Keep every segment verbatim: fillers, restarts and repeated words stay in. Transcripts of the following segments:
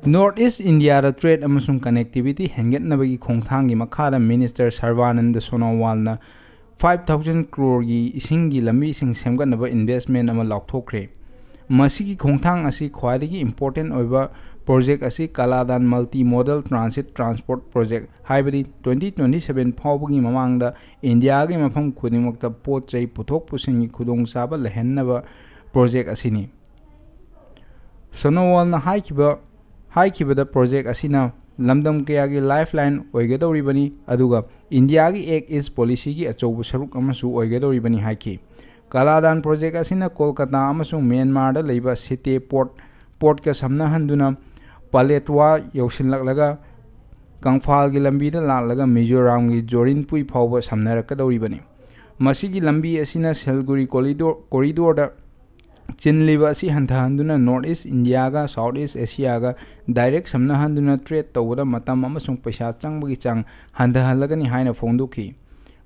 North East India ꯗ trade ꯑꯃꯁꯨꯡ connectivity ꯍꯦꯟꯒꯠꯅꯕꯒꯤ ꯈꯣꯡꯊꯥꯡꯒꯤ ꯃꯈꯥꯗ Minister ꯁꯔꯕꯥꯅꯟꯗ ꯁꯣꯅꯣꯋꯥꯜꯅ five thousand crore ꯒꯤ ꯏꯁꯤꯡꯒꯤ ꯂꯝꯕꯤꯁꯤꯡ ꯁꯦꯝꯒꯠꯅꯕ investment ꯑꯃ ꯂꯥꯎꯊꯣꯛꯈ꯭ꯔꯦ꯫ ꯃꯁꯤꯒꯤ ꯈꯣꯡꯊꯥꯡ ꯑꯁꯤ ꯈ꯭ꯋꯥꯏꯗꯒꯤ important ꯑꯣꯏꯕ project ꯑꯁꯤ ꯀꯂꯥꯗꯥꯟ Multimodal Transit Transport Project, ꯍꯥꯏꯕꯗꯤ twenty twenty-seven ꯐꯥꯎꯕꯒꯤ ꯃꯃꯥꯡꯗ ꯏꯟꯗꯤꯌꯥꯒꯤ ꯃꯐꯝ ꯈꯨꯗꯤꯡꯃꯛꯇ ꯄꯣꯠ ꯆꯩ ꯄꯨꯊꯣꯛ ꯄꯨꯁꯤꯟꯒꯤ ꯈꯨꯗꯣꯡꯆꯥꯕ ꯂꯩꯍꯟꯅꯕ project ꯑꯁꯤꯅꯤ꯫ ꯁꯣꯅꯣꯋꯥꯜꯅ ꯍꯥꯏꯈꯤꯕ, ꯍꯥꯏꯈꯤꯕꯗ project ꯑꯁꯤꯅ ꯂꯝꯗꯝ ꯀꯌꯥꯒꯤ lifeline ꯑꯣꯏꯒꯗꯧꯔꯤꯕꯅꯤ, ꯑꯗꯨꯒ ꯏꯟꯗꯤꯌꯥꯒꯤ Act East policy ꯒꯤ ꯑꯆꯧꯕ ꯁꯔꯨꯛ ꯑꯃꯁꯨ ꯑꯣꯏꯒꯗꯧꯔꯤꯕꯅꯤ ꯍꯥꯏꯈꯤ꯫ ꯀꯂꯥꯗꯥꯟ project ꯑꯁꯤꯅ ꯀꯣꯜꯀꯇꯥ ꯑꯃꯁꯨꯡ ꯃ꯭ꯌꯥꯟꯃꯥꯔꯗ ꯂꯩꯕ ꯁꯤꯇꯦ port, port ꯀ ꯁꯝꯅꯍꯟꯗꯨꯅ ꯄꯥꯂꯦꯠꯋꯥ ꯌꯧꯁꯤꯜꯂꯛꯂꯒ ꯀꯪꯐꯥꯜꯒꯤ ꯂꯝꯕꯤꯗ ꯂꯥꯛꯂꯒ ꯃꯤꯖꯣꯔꯥꯝꯒꯤ ꯖꯣꯔꯤꯟꯄꯨꯏ ꯐꯥꯎꯕ ꯁꯝꯅꯔꯛꯀꯗꯧꯔꯤꯕꯅꯤ꯫ ꯃꯁꯤꯒꯤ ꯂꯝꯕꯤ ꯑꯁꯤꯅ ꯁꯤꯜꯒꯨꯔꯤ corridor, corridor ꯗ ꯆꯤꯜꯂꯤꯕ ꯑꯁꯤ ꯍꯟꯊꯍꯟꯗꯨꯅ North East India ꯒ South East Asia ꯒ direct ꯁꯝꯅꯍꯟꯗꯨꯅ trade ꯇꯧꯕꯗ ꯃꯇꯝ ꯑꯃꯁꯨꯡ ꯄꯩꯁꯥ ꯆꯪꯕꯒꯤ ꯆꯥꯡ ꯍꯟꯊꯍꯜꯂꯒꯅꯤ ꯍꯥꯏꯅ ꯐꯣꯡꯗꯣꯛꯈꯤ꯫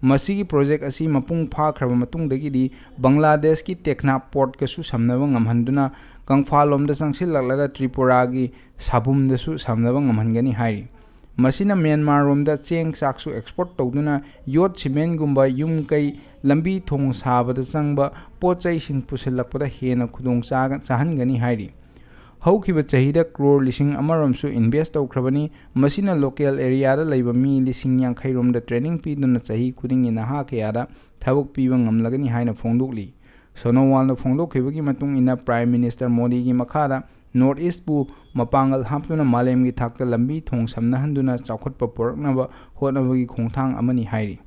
ꯃꯁꯤꯒꯤ project ꯑꯁꯤ ꯃꯄꯨꯡ ꯐꯥꯈ꯭ꯔꯕ ꯃꯇꯨꯡꯗꯒꯤꯗꯤ ꯕꯪꯒ꯭ꯂꯥꯗꯦꯁꯀꯤ ꯇꯦꯛꯅꯥꯐ port ꯀꯁꯨ ꯁꯝꯅꯕ ꯉꯝꯍꯟꯗꯨꯅ ꯀꯪꯐꯥꯜꯂꯣꯝꯗ ꯆꯪꯁꯤꯜꯂꯛꯂꯒ ꯇ꯭ꯔꯤꯄꯨꯔꯥꯒꯤ ꯁꯥꯕꯨꯝꯗꯁꯨ ꯁꯝꯅꯕ ꯉꯝꯍꯟꯒꯅꯤ ꯍꯥꯏꯔꯤ꯫ ꯃꯁꯤꯅ ꯃ꯭ꯌꯥꯟꯃꯥꯔꯔꯣꯝꯗ ꯆꯦꯡ ꯆꯥꯛꯁꯨ export ꯇꯧꯗꯨꯅ ꯌꯣꯠ, ꯁꯤꯃꯦꯟꯒꯨꯝꯕ ꯌꯨꯝ ꯀꯩ, ꯂꯝꯕꯤ ꯊꯣꯡ ꯁꯥꯕꯗ ꯆꯪꯕ ꯄꯣꯠ ꯆꯩꯁꯤꯡ ꯄꯨꯁꯤꯜꯂꯛꯄꯗ ꯍꯦꯟꯅ ꯈꯨꯗꯣꯡ ꯆꯥꯒ-, ꯆꯥꯍꯟꯒꯅꯤ ꯍꯥꯏꯔꯤ꯫ ꯍꯧꯈꯤꯕ ꯆꯍꯤꯗ crore ꯂꯤꯁꯤꯡ ꯑꯃꯔꯣꯝꯁꯨ invest ꯇꯧꯈ꯭ꯔꯕꯅꯤ꯫ ꯃꯁꯤꯅ local area ꯗ ꯂꯩꯕ ꯃꯤ ꯂꯤꯁꯤꯡ ꯌꯥꯡꯈꯩ ꯔꯣꯝꯗ training ꯄꯤꯗꯨꯅ ꯆꯍꯤ ꯈꯨꯗꯤꯡꯒꯤ ꯅꯍꯥ ꯀꯌꯥꯗ ꯊꯕꯛ ꯄꯤꯕ ꯉꯝꯂꯒꯅꯤ ꯍꯥꯏꯅ ꯐꯣꯡꯗꯣꯛꯂꯤ꯫ ꯁꯣꯅꯣꯋꯥꯜꯅ ꯐꯣꯡꯗꯣꯛꯈꯤꯕꯒꯤ ꯃꯇꯨꯡ ꯏꯟꯅ, Prime Minister ꯃꯣꯗꯤꯒꯤ ꯃꯈꯥꯗ North East ꯄꯨ ꯃꯄꯥꯡꯒꯜ ꯍꯥꯞꯇꯨꯅ ꯃꯥꯂꯦꯝꯒꯤ ꯊꯥꯛꯇ ꯂꯝꯕꯤ ꯊꯣꯡ ꯁꯝꯅꯍꯟꯗꯨꯅ ꯆꯥꯎꯈꯠꯄ ꯄꯨꯔꯛꯅꯕ ꯍꯣꯠꯅꯕꯒꯤ ꯈꯣꯡꯊꯥꯡ ꯑꯃꯅꯤ ꯍꯥꯏꯔꯤ꯫